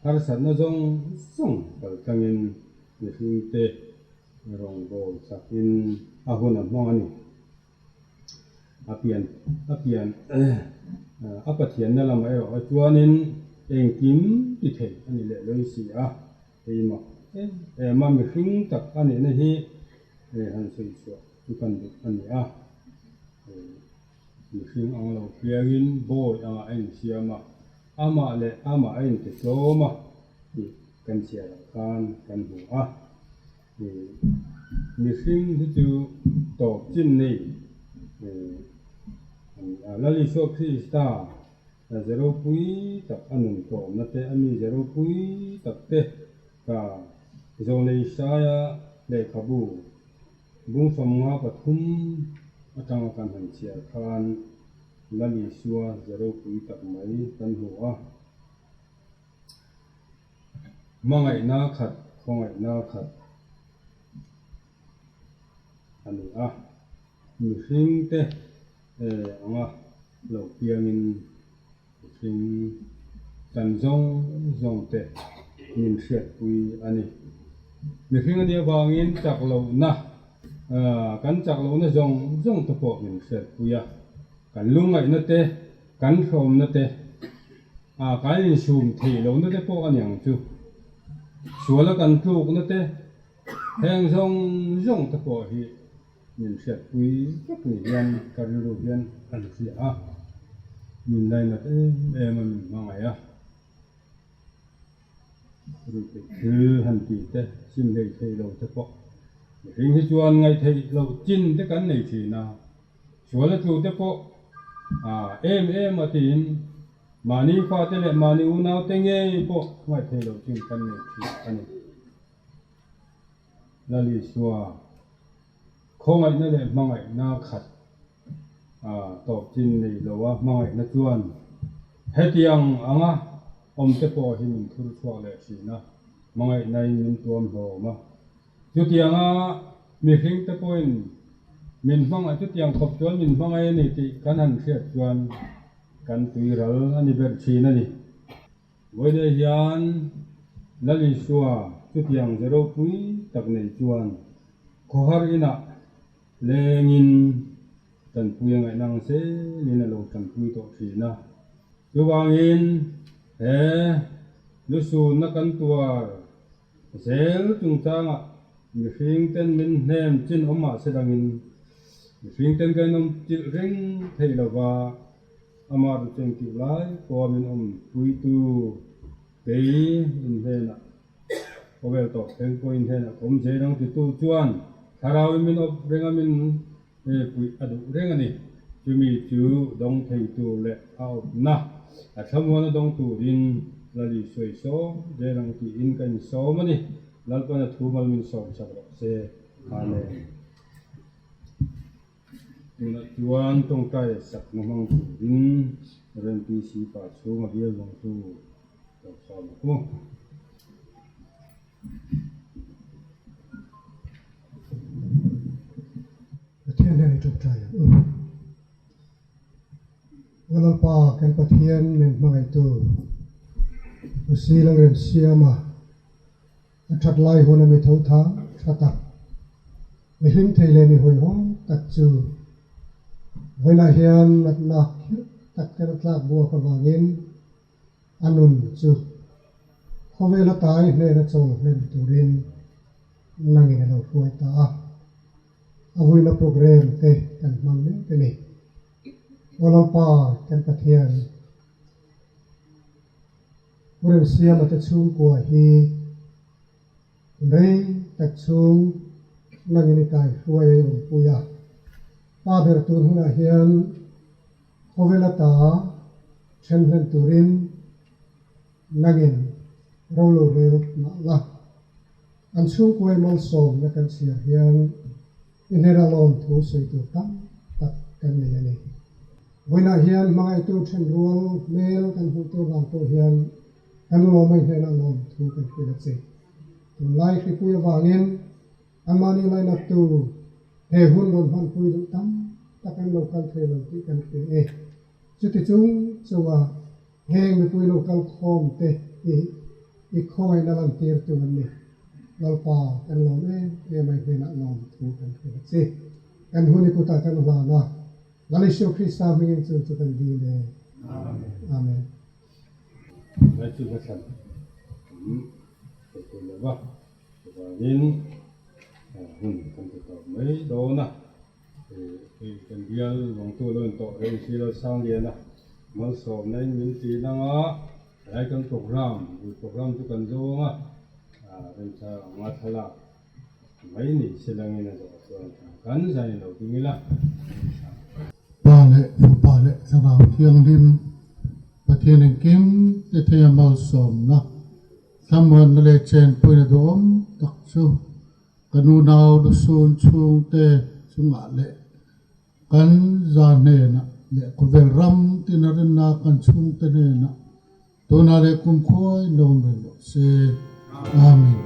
harsatna zawng zawng kal tlangin mihringte rawngbâwl sakin a hun a hmang a ni. A pian a pian a Pathianna lamah erawh chuanin engkim ti thei a ni leh lawi si a, keimah em em a mihring tak a nihna hi han sawi chhuah chu kan duh a ni a. Mihring ang lo piangin bawi angah a insiam a, amah leh amah a intitlawm a tih kan chhiarah khan kan hmu a. Mihring hi chu tawp chin nei a ni a. Lal Isua Krista ze ropui tak a nun tlawmna te, a mi ze ropui tak te ka Zawnei Saia lehkhabu Bung 53. atanga kan han chhiar khan Lal Isua ze ropui tak mai kan hmu a. Hmangaihna khat, khawngaihna khat a ni a. Mihringte anga lo piangin mihring chan zawng zawng te min hriatpui a ni. Mihring a nih avangin chak lohna, kan chak lohna zawng zawng te pawh min hriatpui a. Kan lungngaihna te, kan hrawmna te, kan insum theih lohna te pawh a ni ang chu. Suala kan tlukna te, heng zawng zawng te pawh hi min hriatpui vek ni hian ka rilru hian an hria a, min lainat em em a min hmangaih a, ruihtheih thil han tih te, sim hlei thei lo te pawh mihring hi chuan ngaihtheih loh chin te kan nei thin a, sual a tlu te pawh em em a tiin mahni fate leh mahni unaute ngei pawh ngaihtheih loh chin kan nei thin a ni. Lal Isua khawngaihna leh hmangaihna khat tawp chin nei lo a hmangaihna chuan hetiang anga awm te pawh hi min thur chhuak leh thin a, hmangaihnain min tuam hlawm a. Chutianga mihring te pawhin min hmangaih chutiang khawp chuan min hmangaih a ni tih kan han hriat chuan kan tuiral a ni ber thin a ni. Vawiin hian Lal Isua chutiang ze ropui tak nei chuan khawhar inah lengin tanpui a ngaihna ang zelin a lo tanpui tawh thin a. Chuvangin he lusunna kan tuar zel chungchangah mihring ten min hnem chin awm mahse dangin mihring ten kan inawm chilh reng theih lova, Amah ru cheng tih lai pawha min awm puitu kei in hnenah khawvel tawp thleng pawh in hnenah ka awm zel ang titu chuan thlarauin min awp reng a min puih a duh reng a ni. Chumi chu dawng thei tur leh a awpna a thlamuana dawng turin Lal Isua i sawm zel ang tiin ka insawm a ni. Lalpan a thu mal min sawm sak rawh se. Amen. Tunah chuan tawngtai sakna hmang turin RMPC pa chhunga bial vawngtu lo sawm ang u. Pathian hian i tawngtai ang u. Aw Lalpa kan Pathian min hmangaihtu Pu Si Lalremsiama A that lai hun a mi tho tha tha tak, mi hlim thei leh mi hawihhawm tak chu vawiinah hian natna khirh tak ten a tlak buak avangin a nun chu khawvel a tai hnena chawl hlen turin nangin a lo hruai ta a. A vuina program te kan hmang mek a ni. Aw Lalpa kan Pathian, Pu Remsiama te chhungkua hi rei tak chhung nangin i kai hruai a i awmpui a. Pa ber tun hunah hian khawvel ata then hlen turin nangin ro lo rel mah la. An chhungkuai malsawmna kan chhiar hian I hnena lawmthu sawi tur tam tak kan nei a ni. Vawiinah hian hmangaihtu thenrual hmel kan hmuh tur vang pawh hian kan lawm a i hnena lawmthu kan hrilh a che. Tunlai hripui avangin anmahni lainattu he hun rawn hmanpui duh tam tak an lo kal thei lo tih kan hria e. Chuti chung chunga Heng mipui lo kal khawm te hi i khawngaihna lantirtu an ni. Lalpa kan lawm em em a, i hnenah lawm thu kan hrilh a che. Kan hun i kutah kan hlan a, Lal Isua Krista hmingin chu chu kan dil e. Amen. Lai chu hla thlan kan sawi thei lo va, chuvangin hun kan ti tawp mai dawn a. Hei kan bial vawngtu lo in tawh reng si lo Sanglian a malsawmna in min ti nang a, helai kan program vui program chu kan zawng a, remchang anga thlalak mai ni se langin a zawh chuan kan zai lo ding ila. Pa leh Fapa leh Thlarau Thianghlim Pathian engkim te theia malsawmna, thlamuanna leh chenpuina duhawm tak chu Ka nunau lusun chhungte chungah leh Kan za hnenah leh khawvel ram tina rinna kan chhungte hnenah Tunah leh kumkhua in lo awm reng rawh se. Amen.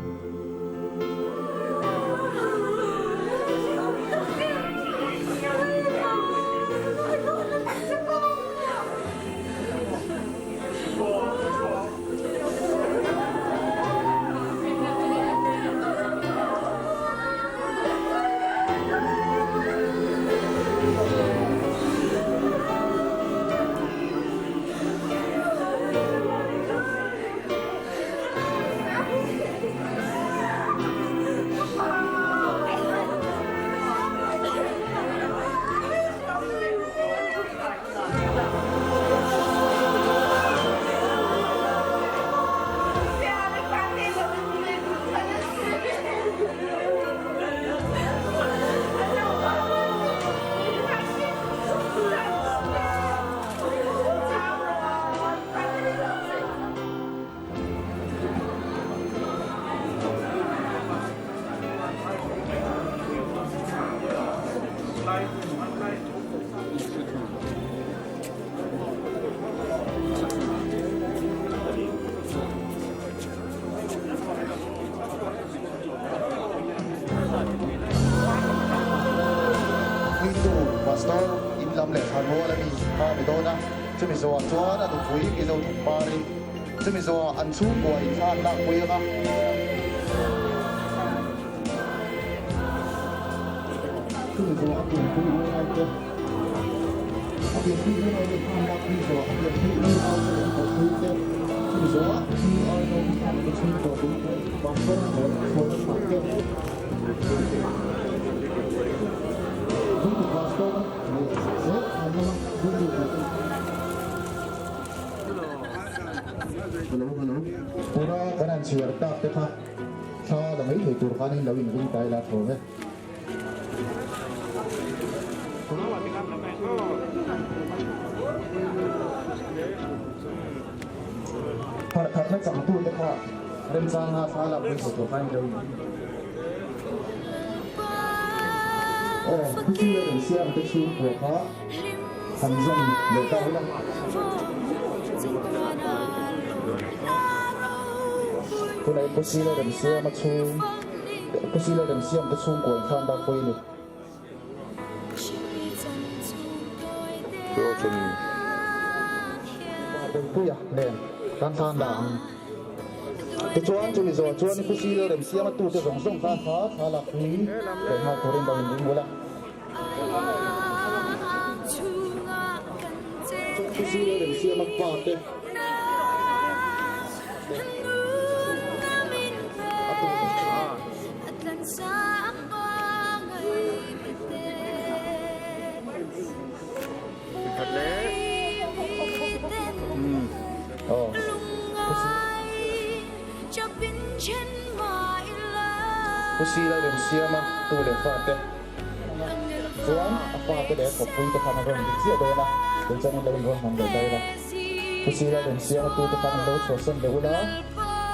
Puitu Pastor in lam leh thlan rual a mi kha a ni dawn a, chumi zawhah chuan a nupui Mizo Thangparin chumi zawhah an chhungkua in thla an lakpui ang a. Chumi zawhah a pianpui unaute a pianpui unaute thla an lakpui zawhah a pianpui unaute leh an kalpuite chumi zawhah QR Note te chhungkua pui Pastor leh chhuahna chhah te. Tuna kan han chhiar tak te kha thla la mai thei tur khanin lo inring ta ila tho ve. Harh khatna changtute kha remchanga thla lak mai thei tur khanin lo inring. Aw, Khusi leh Remsiam te chhungkua kha han zawm leh ta ula. Tunah Khusi leh Remsiama chhung, Khusi leh Remsiam te chhungkua in thlan dak pawh i ni. Puipuia nen kan thlan dah ang. Tichuan chumi zawh chuan i Pusi leh Remsiama tute zawng zawng kha kha thla lak pui leh nghal turin lo inring ula. Chuan Pusi leh Remsiama pa te a tute. Pu Sila Remsiama tu leh fate chuan a fate leh a kawppui te khan an rawn dik chiah dawn a, kei chuan an lo inrawn hman leh ta ila. Pu Sila Remsiama tu te khan an lo chhuahsan leh ula,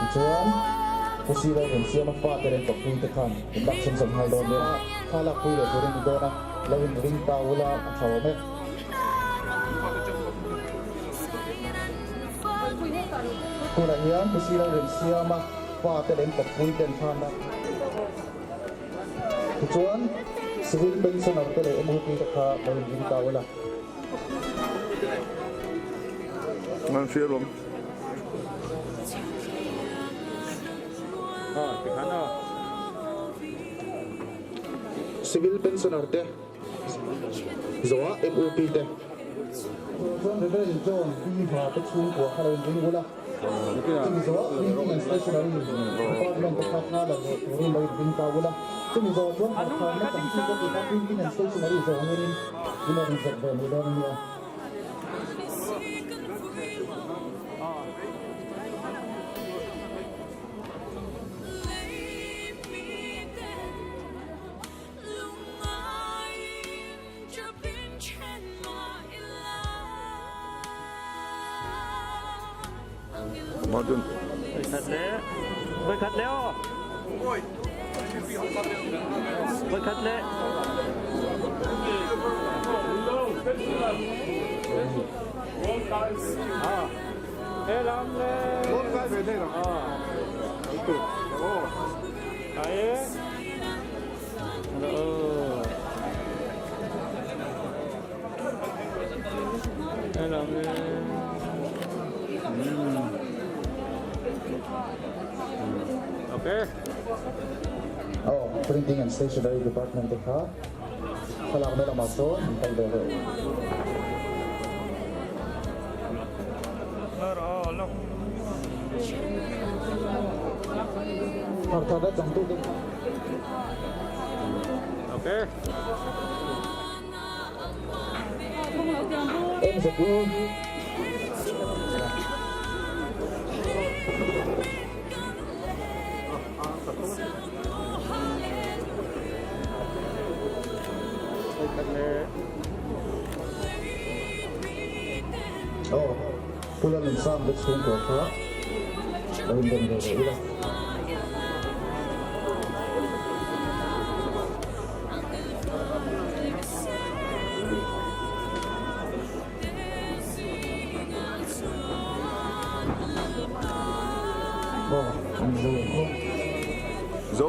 tichuan Pu Sila Remsiama fate leh an kawppui te khan in lak chhunzawm nghal dawn nia. Thla lakpui leh turin i dawn a, lo inring ta ula a tha awm e. Tunah hian Pu Sila Remsiama fate leh an kawppui te an thlan a. Tichuan Civil Pensioner te leh MUP te kha lo inring ta ula. An hria lawm. Civil Pensioner te zawha MUP te. Chuan Reverend John P. Hma te chhungkua kha lo inring ula, chumi zawha Printing and Stationery Department te kha thla la leh turin lo inring ta ula, chumi zawhah chuan Harhkharna chanchin te tih kha Printing and Stationery zawh ngeiin in rawn inzawt ve mai dawn a nia. Aw, Printing and Stationery Department te kha thlalakna lamah sawn an kal ve reuh. Thar thar changtute kha. MZU. Aw, Pu Lalnunsang te chhungkaw kha lo inrem ve leh ila. Aw, an zo em aw. Zo.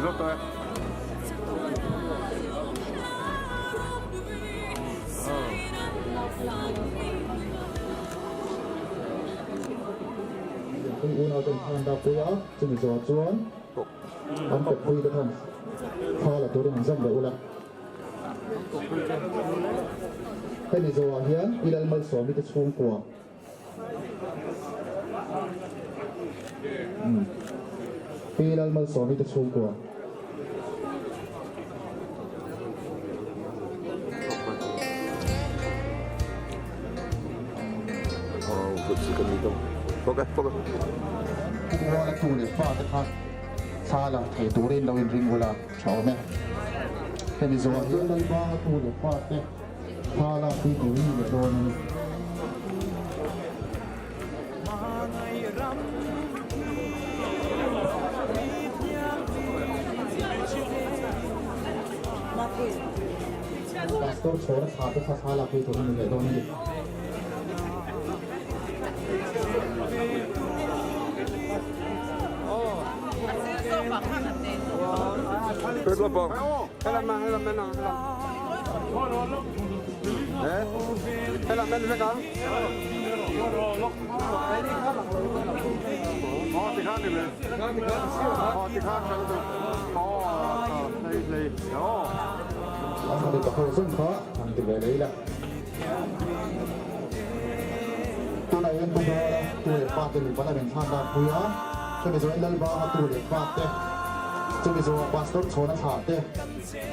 Zo tawh e. Pui unau ten khan dak pui a, chumi zawh chuan an kawppui te khan thla la turin an zam leh ula. Hemi zawhah hian Pi Lalmalsawmi te chhungkua Pi Lalmalsawmi te chhungkua. Pu Muana tu leh fa te kha thla la thei turin lo inring ula tha awm e. Hemi zawhah hian Lalbanga tu leh fa te thla lak pui tur ni leh dawn a ni. Pastor chhawr a thla te kha thla lak pui tur a ni leh dawn a ni. Mipa ho zawng kha han ti ve leh ila. Tunah hian Pu Bawla tu leh pa te mipa lam in thlan dan pui a, chumi zawhin Lalbanga tu leh pa te, chumi zawhah Pastor Chhawna thlah te,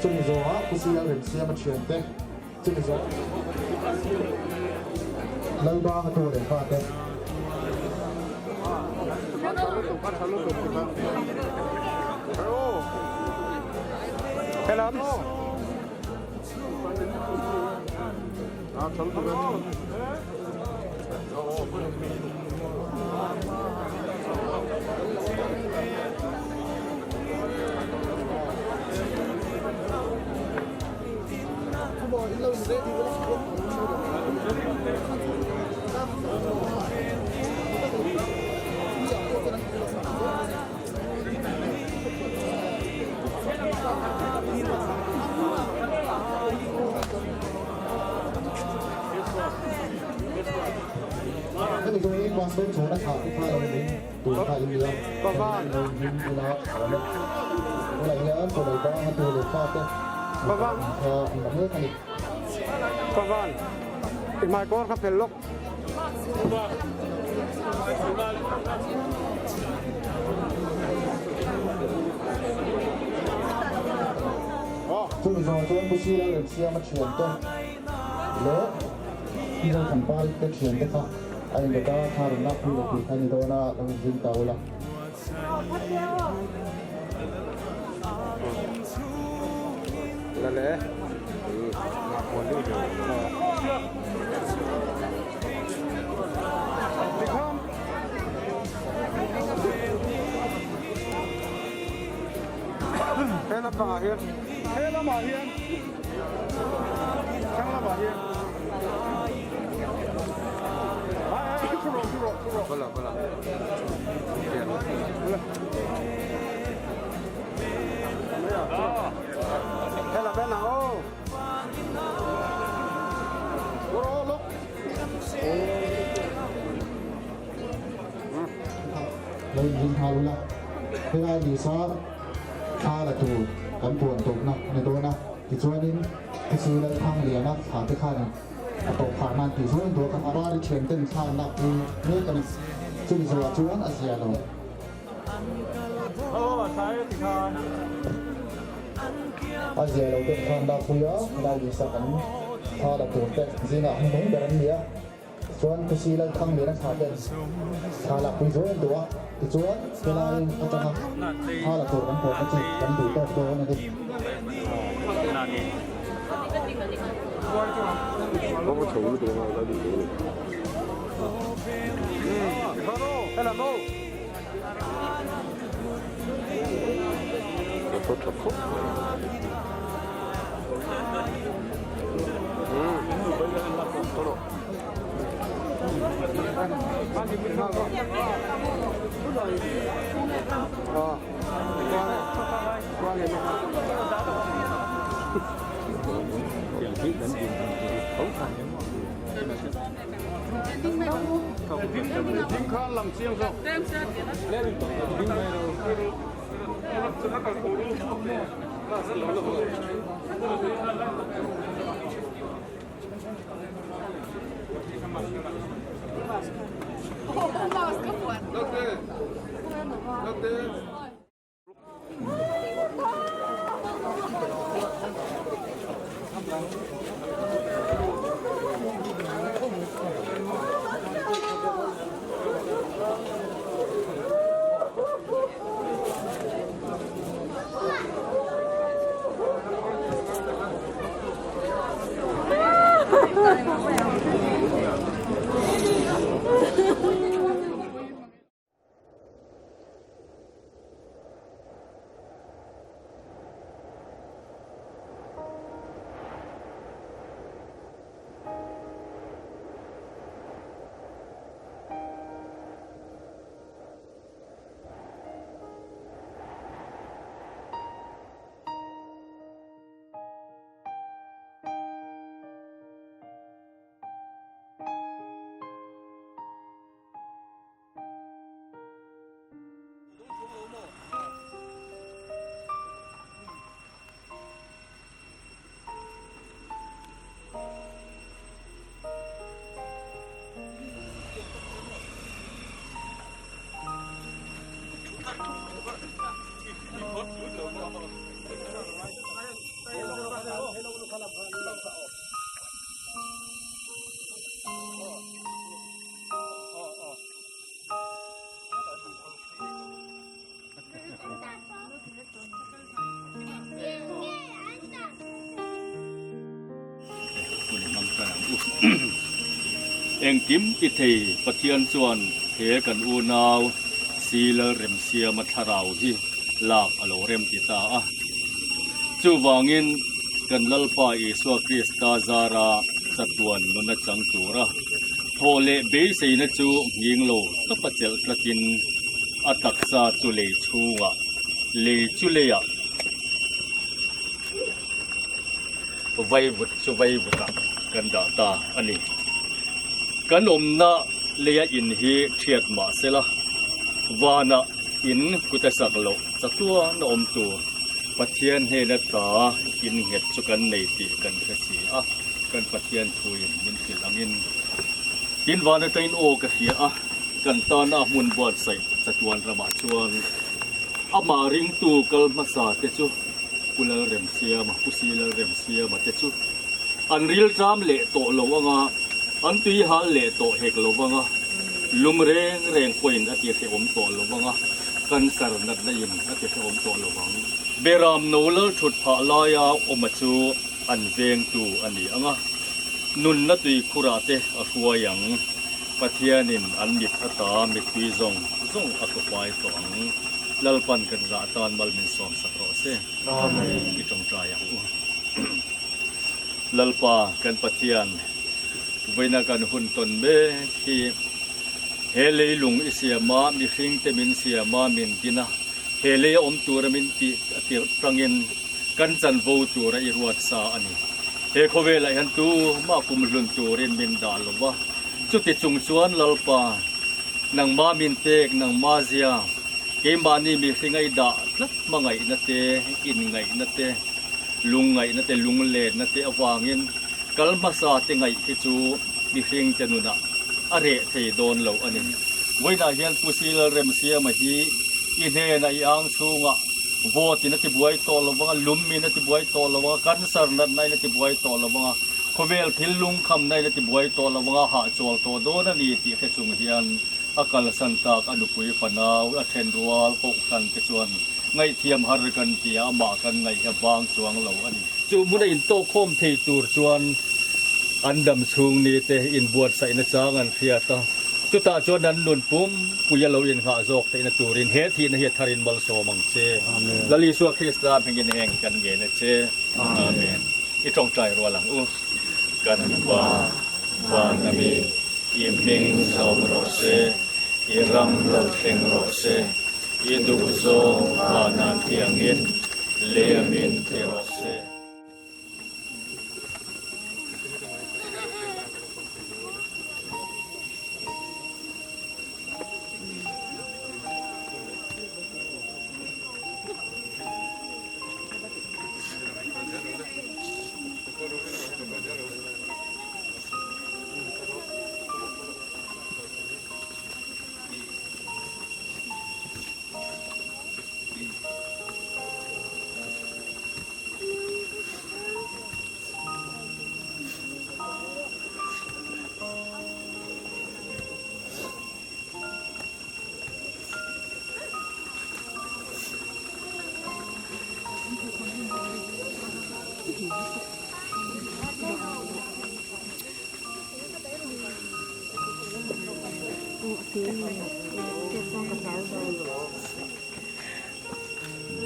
chumi zawhah Pu Sial Remsiama thian te, chumi zawh Lalbanga tu leh pa te. Hemi zawng hi pastor chhawna thlah te kha lo in tur kha in nia lo in ula awm e tunah hian chawlei bang a tu leh fa te kha an la mek a ni. Pavan, i hmaikawr kha fel lawk. Chumi zawng chuan Pu Sila Remsiama thiante leh Pi Lalthanpari te thiante kha a inlet a, thla rawn lak pui leh tur kha a ni dawn a, lo inzing ta ula. He lampangah hian, he lamah hian, thlang lamah hian. Thu rawh, thu rawh, thu rawh. Bala, bala. He la ben ang aw. Thu rawh, look. Lo inring nghal ula, helai ni sa thla la tur kan puan tawpna a ni dawn a, tichuanin Khusi Lalthangliana thla te khanin a tawp phah nan tih zawng duak a, a rari thian ten thla an lak pui mek a ni. Chumi zawhah chuan a zia lo. A zia lo ten thla an lak pui a, helai ni sa kan thla la tur te zingah hnuhnung ber an ni a. Chuan Khusi Lalthangliana thla ten thla lakpui zuai an duh a, tichuan helai atanga thla la tur kan pawhna chu kan duh tawk dawn a ni. Engkim ti thei Pathian chuan he kan unau si Lalremsiama thlarau hi lak a lo rem ti ta a. Chuvangin kan Lalpa Isua Krista zara chatuan nuna chang tura thawh leh beiseina chu nghing lo tawpa chelh tlatin a taksa chu lei chhungah lei chu leiah vaivut chu vaivutah kan dah ta a ni. Kan awmna leia in hi thiat mah sela vanah in kut a sak loh chatuan a awm tur Pathian hnena ta in nghet chu kan nei tih kan hre si a, kan Pathian thuin min hrilh angin tin van atangin aw ka hria a, kan tana a hmun buatsaih chatuan ramah chuan amah ringtu kal hmasa te chu Pu Lalremsiama, Pu Si Lalremsiama te chu an rilṭam leh tawh lo anga, an tui hal leh tawh hek lo vanga, lum reng reng pawhin a ti hrehawm tawh lo vanga, cancer natna in a ti hrehawm tawh lo vang. Beram no lal thut phah laia awma chu an vengtu a ni anga, nunna tui khurah te a hruai ang. Pathianin an mit ata mittui zawng zawng a hrupai tawh ang. Lalpan kan zah tan mal min sawmsak rawh se. che. Amen. I tawngtai ang u. Lalpa kan Pathian, vawiina kan hun tawn mek hi he leilung i siam a, mihringte min siam a, min din a, he lei a awm tura min tih a tirh tangin kan chanvo tura i ruat sa a ni. He khawvelah hian tumah kumhlun turin min dah lo va, chuti chung chuan Lalpa, nangmah min pek, nangmah zia, keimahni mihring a i dah tlat hmangaihna te, inngaihna te, lungngaihna te, lunglenna te avangin kal hmasa te ngaih hi chu mihring te nunah a reh thei dawn lo a ni. Vawiinah hian Pu Silalremsiama hi i hnenah i ang chhungah Vote in a tibuai tawh lo vang a, lum in a tibuai tawh lo vang a, cancer natna in a tibuai tawh lo vang a, khawvel thil lungkhamna in a tibuai tawh lo vang a, hahchawl tawh dawn a ni tih hre chung hian a kalsan tak a nupui fanau a then rual kohhran te chuan ngaihthiam har kan ti a, amah kan ngaih hi a bang chuang lo a ni. Chu hmuna intawkkhawm thei tur chuan an dam chhung ni te inbuatsaihna chang an hriat a, chutah chuan an nun pum pui a lo innghah zawk theihna turin he thihna hi a tharin malsawm ang che. Lal Isua Krista hmingin heng kan ngen a che. Amen. I tawngtai rual ang u. Kan Pa, Van ami, i hming zawm rawh se, i ram lo thleng rawh se, i duh zawng vanah tiangin, Liamin ti rawh se.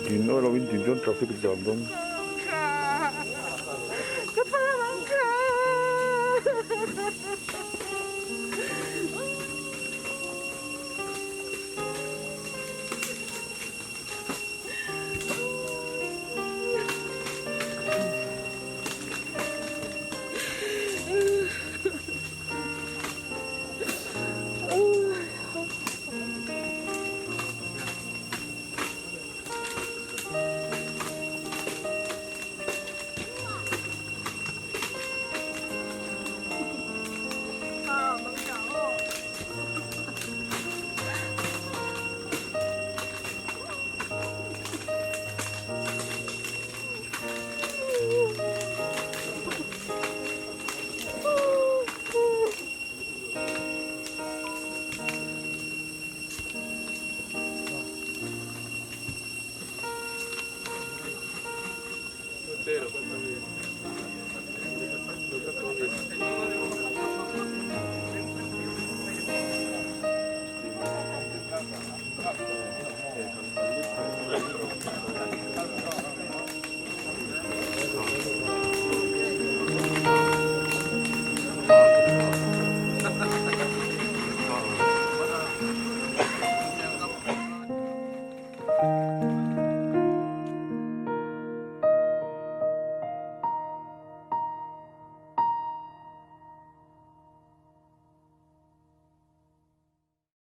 Din awih lo in din chuan traffic jam dawn.